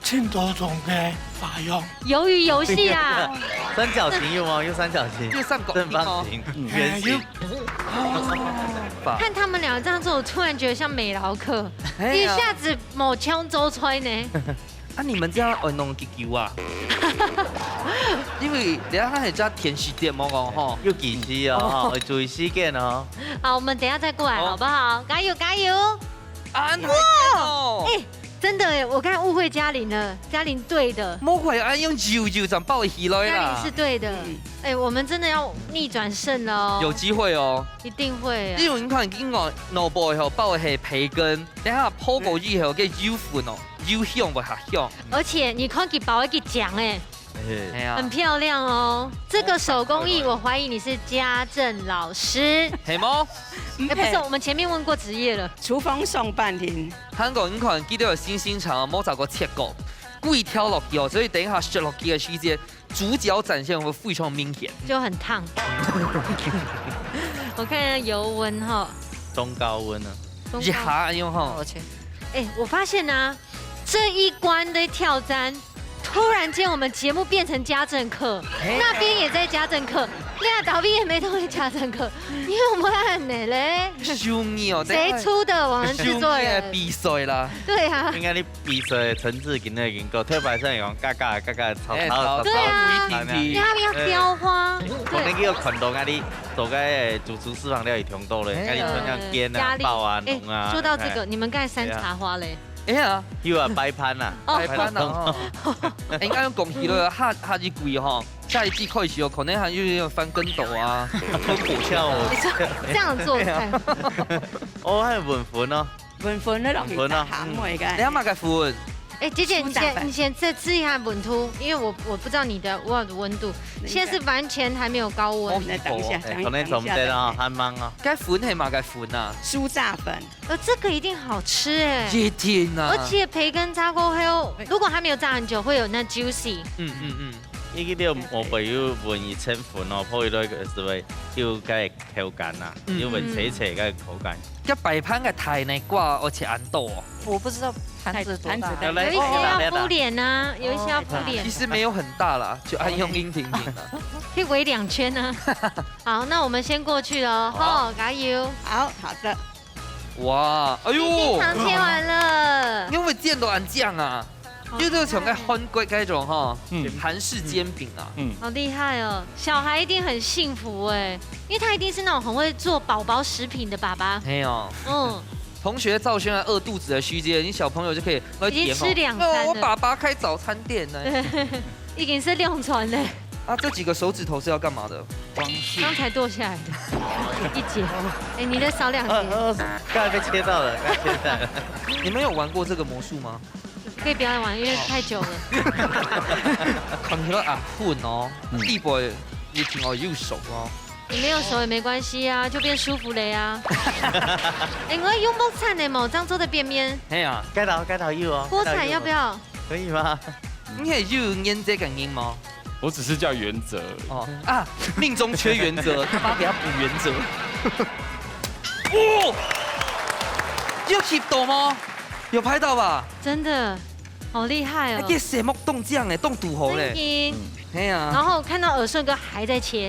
盡多種个花樣。魷魚遊戲啊。三角形有嗎？有三角形。有三角形哦。正方形、嗯，圓形。哎，有。哦。看他們倆這樣做，我突然覺得像美勞課，哎呀。一下子無搶走出來呢。啊，你們這樣愛弄幾久啊？因為等下佢還有加電視節目哦，吼。有技師哦，哦。吼，愛注意時間哦。好，我們等一下再過來，哦。好不好？加油，加油！啊，哇！哦。哎， 真的耶，我剛才誤會嘉玲了，嘉玲對的。莫怪恁樣油油正包起來啦。嘉玲是對的。嗯。哎，我們真的要逆轉勝了哦。有機會哦。一定會啊。因為你看，今个蘿蔔吼，包个係培根，等下泡過以後，个油分哦，油香會較香。而且你看佢包个醬哎，哎。哎呀。很漂亮哦。這個手工藝，我懷疑你是家政老師。係無？哎，不是，我們前面問過職業了。廚房上班的。 韓國人看，佢兜个星星腸無咋个切過，故意挑落去哦，所以等一下食落去个時節，主角展現會非常明顯。就很燙。我看一下油溫哈。中高溫啊。中高。一下恁樣吼。抱歉。哎，我發現啊，這一關的挑戰，突然間我們節目變成家政課，哎。那邊也在家政課，你啊，倒邊也沒東西家政課，你有沒有按呢嘞？凶你哦，誰出的？我們製作人。凶你的比賽啦。對啊。應該你 比賽成績今日已經夠，特別係用嘎嘎嘎嘎吵吵吵吵吵吵吵。哎，對啊，吵吵吵吵。你還要雕花。哎，對。可能佢有看到𠊎兜做个主廚私房料理當多咧，哎。𠊎兜像煎啊、呃，壓力。爆啊、哎，弄啊。說到這個，哎。你們剛才山茶花嘞？哎呀。有啊，擺盤啊。哦。擺盤啊，哦。哎，恁樣講起來，下，下一季吼，下一季開始哦，可能還有人翻跟斗啊，吞火跳舞。你說這樣做菜？哦，還有文粉哦。 文粉的落去，文粉啊，下面个。嗯。你要麼个粉？哎，姐姐，你先，你先試，試一下溫度，因為我，我不知道你的，我的溫度。等一下。現在是完全還沒有高溫。哦，那等一下，哎，等一下，可能做毋得哦，等一下。還慢哦。該粉係麼个粉啊？酥炸粉。呃，這個一定好吃哎。一定啊。而且培根炸過後，如果還沒有炸很久，會有那juicy。嗯，嗯，嗯。佢个蘿蔔有混一層粉哦，配落去个時候，有該口感啊，嗯。有混脆脆个口感。該擺盤个大泥瓜，而且恁多哦。 我不知道盤子多大。盤子大。有一些要敷臉啊，哦。有一些要敷臉。其實沒有很大啦，就恁樣硬挺挺啦。可以圍兩圈啊。好，那我們先過去囉，好。吼，加油。好，好的。哇，哎呦。你已經常切完了。你會煎到恁靚啊？哦，就係像該韓國該種吼，嗯。韓式煎餅啊。嗯。好厲害哦，小孩一定很幸福哎，因為他一定是那種很會做寶寶食品的爸爸。嘿哦。嗯。 同學照現在餓肚子的時節，你小朋友就可以來點哦。已經吃兩餐了。哦，我爸爸開早餐店呢。已經係兩餐了。啊，这几个手指头是要干嘛的？装饰。刚才剁下来的一节，哎，你再少两节。刚才被切到了，刚才切到了。你们有玩过这个魔术吗？可以不要玩，因为太久了。看起来很困哦，地板一定要有手哦。你没有手也没关系啊，就变舒芙蕾啊。哎，我用木炭的嘛，这样做的边边，哎呀，该头该头有哦。锅铲要不要？可以吗？你也有研究个人吗？我只是叫原则而已。哦啊，命中缺原则，他妈给他补原则。哦，有 keep 到吗？有拍到吧？真的，好厉害哦！哎，这什么动这样哎，动赌猴嘞？真的。哎呀，然后看到耳顺哥还在切，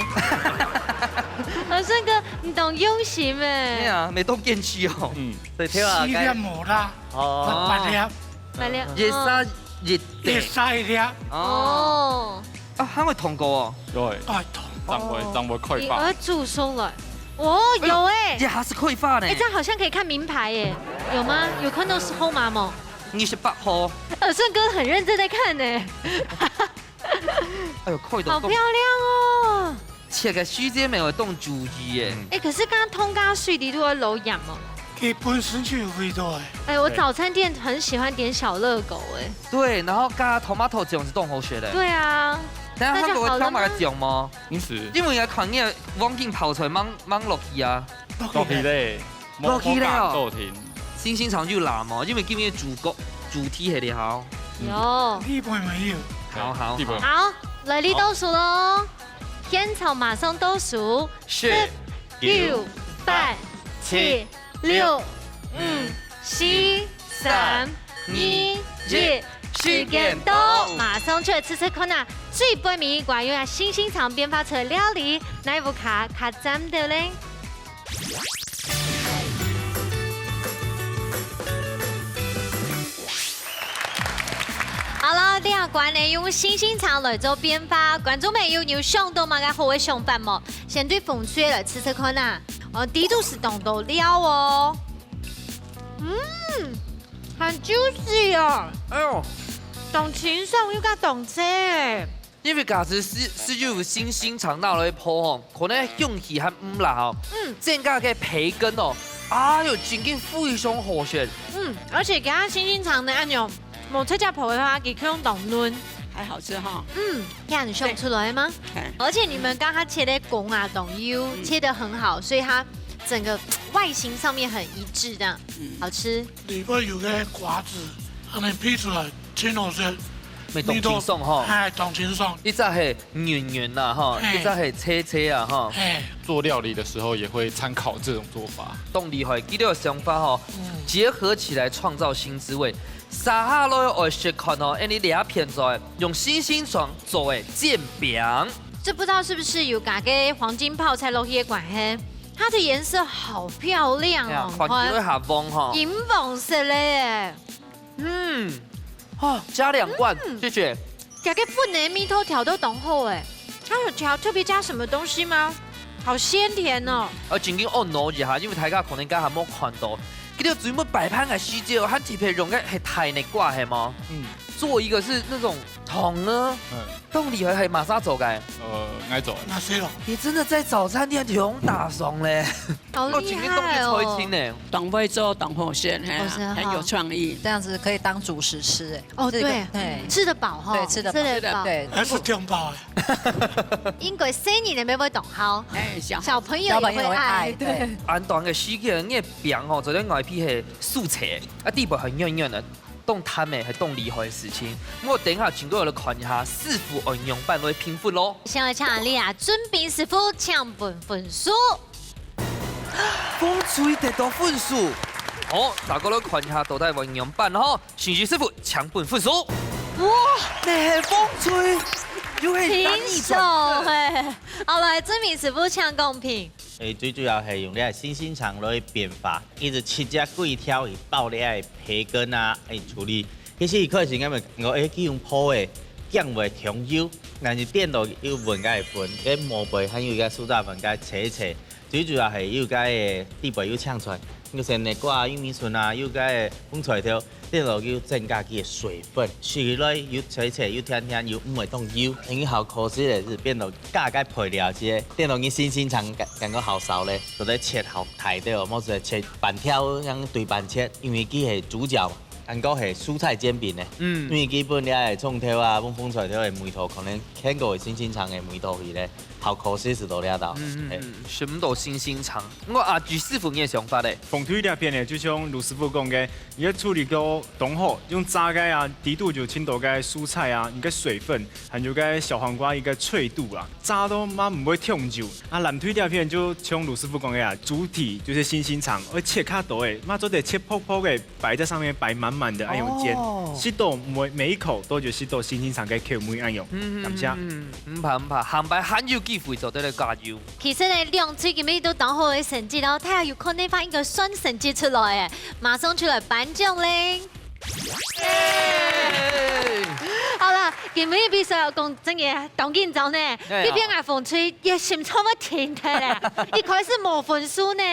耳顺哥，你懂用心哎哎。呀，没动电器哦。嗯，所以跳啊，四粒无啦，哦，来了，一杀一一杀一粒，哦。哦，啊，还会通过哦。对，拜托，长尾长尾快发你耳。注松了，哦，有哎，这还是快发呢哎，。这样好像可以看名牌耶，有吗？有看到是号码吗？二十八号，耳顺哥很认真在看呢，哎呦，快到动好漂亮哦！切个时间没有动主意耶。哎，可是刚刚通加水滴都要揉痒哦。佢本身就有味道哎。哎，我早餐店很喜欢点小热狗哎。对，然后加 tomato 这样子动好学的。对啊，等下他给我挑买个酱吗？因此，因为人家看你的网景跑出来，mang mang 落去啊。落去嘞，落去了哦豆停。星星肠就辣嘛，因为今天主角主题系列好。有。一般没有。好好地板好，来，你倒数喽，现场马上倒数，是九、八、七、六、五、四、三、二、一，时间到，马上出来吃吃看啊！最背尾一关用啊星星肠变化出来料理，哪一步卡卡站的嘞？ 好了，第二关呢，用星星肠来做变化。观众朋友，你有想到么个好个想法无？先对风水来试试看啊。哦，底肚是当多料哦。嗯，很 juicy 哦，哎呦，当清爽又加当脆。因为假使是是有星星肠拿来泡吼，可能香气还毋辣吼，嗯增加个培根哦，哎呦，真个非常好食。嗯，而且给它星星肠的按钮，我这家婆的话，给用当嫩。还好吃哈。嗯，看你想出来吗？哎而且你们刚刚切的公啊，懂油，切的很好，所以它整个外形上面很一致，这样嗯好吃。里边有个瓜子，还能批出来，真好吃。味道清爽吼。哎，当清爽。一只系圆圆啦吼，哎一只系脆脆啊吼，哎，做料理的时候也会参考这种做法。当厉害，佢个想法吼，结合起来创造新滋味。沙哈罗个爱食款哦，哎，你两片做，用星星肠做个煎饼。这不知道是不是有加个黄金泡菜落去的关系，它的颜色好漂亮哎呀哦，，看起来还黄吼。银黄色嘞。嗯，哦，加两罐，谢谢。加个粉的蜜桃调都当好哎，它有调特别加什么东西吗？好鲜甜哦。啊，正经按呢一下，因为大家可能刚还没看到，佢个水母摆盘个时节，还特别用个系太那挂系吗？嗯，做一个是那种糖呢，嗯，到底还系马上做个？呃，挨走。那谁了？你真的在早餐店就用打爽嘞？好厉害哦！我今天都去抽一听呢。当会做当好选，哎呀好吃哈很有创意。这样子可以当主食吃哎。哦，这个对，对吃得饱哈，对吃得饱吃得饱。还是挺饱哎。因为生日你们会懂好，哎，小小朋友小朋友会也会爱，爱，对对。安toàn个時間，你个餅吼，昨天外皮係酥脆，啊底部係軟軟个，當貪个係當厲害个事情。我等一下請過來看一下師傅愛仰般來評分咯。先來請阿麗啊，準備師傅請分分數。風吹得到分數，好，大家來看一下到底愛仰般吼。先生師傅請分分數。哇，你係風吹，又係平單一手轉。嘿。好來，準備師傅請公平。誒，最主要係用這個星星腸來變化，一直七隻鬼條去爆這個培根啊，誒處理。其實一開始𠊎咪講，誒，佢用泡个，驚會忒油，但是顛倒又搵个粉，該無背還有一個酥炸粉該切一切，最主要係有該个底背有青菜，有鮮个瓜、玉米筍啊，有該个紅菜頭，變到有增加佢个水分，食起來又脆脆又甜甜又毋會當油。因為好可惜个係變到加該配料个，變到你新鮮腸感感覺好少咧，都得切好大條，無就切半條，像對半切，因為佢係主角嘛。 還過係蔬菜煎餅呢，嗯，因為基本這个蔥頭啊，紅紅菜頭个味道，可能牽過新鮮腸个味道去咧，好可惜係到這到。嗯嗯嗯，食毋到新鮮腸。毋過阿朱師傅，你个想法咧？紅隊這片呢，就像盧師傅講个，你个處理過當好，用炸个啊，底肚就盡多个蔬菜啊，你个水分，還有个小黃瓜一个脆度啊，炸到嘛毋會忒油。啊，藍隊這片就像盧師傅講个啊，主體就係新鮮腸，愛切較多个，嘛做得切薄薄个， 擺在上面擺滿滿的，恁樣煎，哦，食到每每一口都有食到新鮮腸个口味恁樣。嗯，感謝。嗯，毋怕毋怕，下擺還有機會做得來加油。其實呢，兩隊今日都當好个成績哦，大家有看到一個雙成績出來誒，馬上就來頒獎咧。耶！好了，今日比賽講真个當緊張呢，哎呀，這片个紅隊也心臟要停忒咧，一開始無分數呢，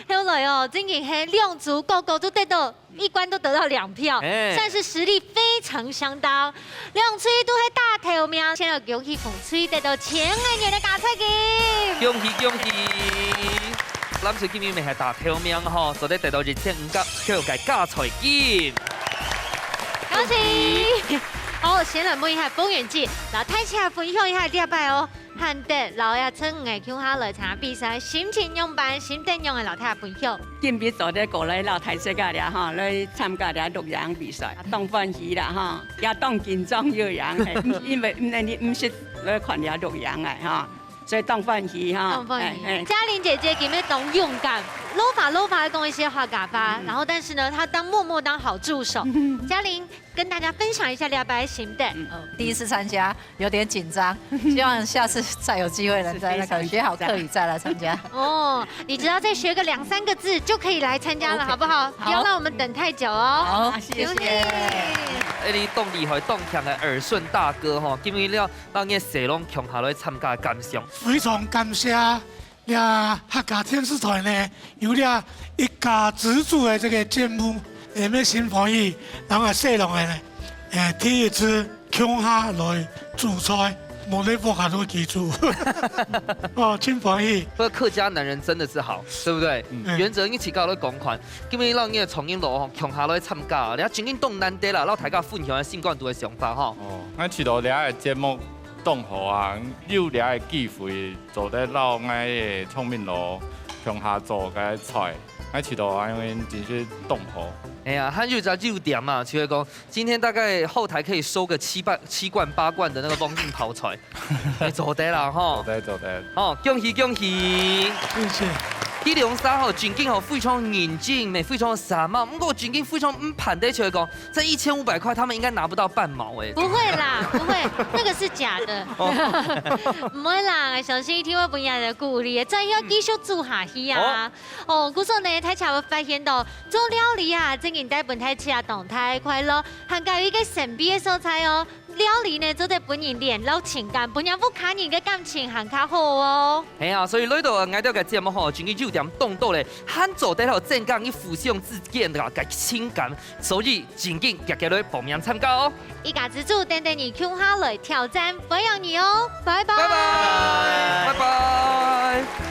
後來哦，真个係兩組個個都得到 一關都得到兩票，哎，算是實力非常相當。兩隊都係打頭名，先來恭喜紅隊得到千個銀个加菜金。恭喜恭喜！藍隊今日乜係打頭名吼，做得得到一千五百塊个加菜金。恭喜！好，先來問一下豐原記，摎大家分享一下這擺哦， 難得摎這陳五个共下來參加比賽，心情仰般？心得仰仔摎大家分享？今晡日做得過來摎大自家這吼，來參加這錄影比賽，當歡喜啦吼，也當緊張又贏，嘿，因為毋，你毋識來看這錄影个吼，所以當歡喜吼。當歡喜。嘿，嘿。嘉玲姐姐今日當勇敢，囉嗦囉嗦講一些客家話，嗯。然後但是呢，她當默默當好助手。嘉玲， 跟大家分享一下這擺个心得。嗯，第一次參加，有點緊張，希望下次再有機會能在那個學好客語再來參加。哦，你只要再學個兩三個字就可以來參加了，OK。好不好？好。不要讓我們等太久哦。好，謝謝。恭喜！哎，你當厲害、當強个耳順大哥吼，今日了，摎你个細人共下來參加感想。非常感謝 這客家電視台呢，有這一家之煮个這個節目，也乜心歡喜，然後細人仔呢，誒，第一次共下來煮菜，無在屋下肚居住。哦，真歡喜。不過客家男人真的是好，對不對？嗯。原則一起搞到公款，今日摎你个創意佬吼，共下來參加，你真正當難得啦，摎大家分享个心肝肚个想法吼。哦，𠊎覺得這個節目當好啊，有這個機會 做得摎𠊎个創意佬共下做个菜，𠊎試著恁樣真係當好。哎呀，還有一隻優點嘛，就係講，今天大概後台可以收個七八、七罐、八罐的那個黃金泡菜，哎，做得啦吼。做得，做得。哦，恭喜恭喜！謝謝。這兩儕吼，正經吼，非常認真，乜非常煞猛，毋過正經非常毋盼得，就係講， 這一千五百塊他們應該拿不到半毛欸。不會啦，不會，那個是假的。哦。毋會啦，相信一定會分人个鼓勵的，再要繼續做下去啊。哦。哦，故所呢，大家會發現到，做料理啊，正經帶分大家當大快樂，還加有一個神秘个所在哦。料理呢，做得分人聯絡情感，分人屋下人个感情還較好哦。係啊，所以來到𠊎兜个節目吼，正經優點當多咧，還做得吼增加你互相之間个情感。 所以，正經遽遽來報名參加哦！一家之煮等等你共下來挑戰，歡迎你哦！拜拜！拜拜！拜拜！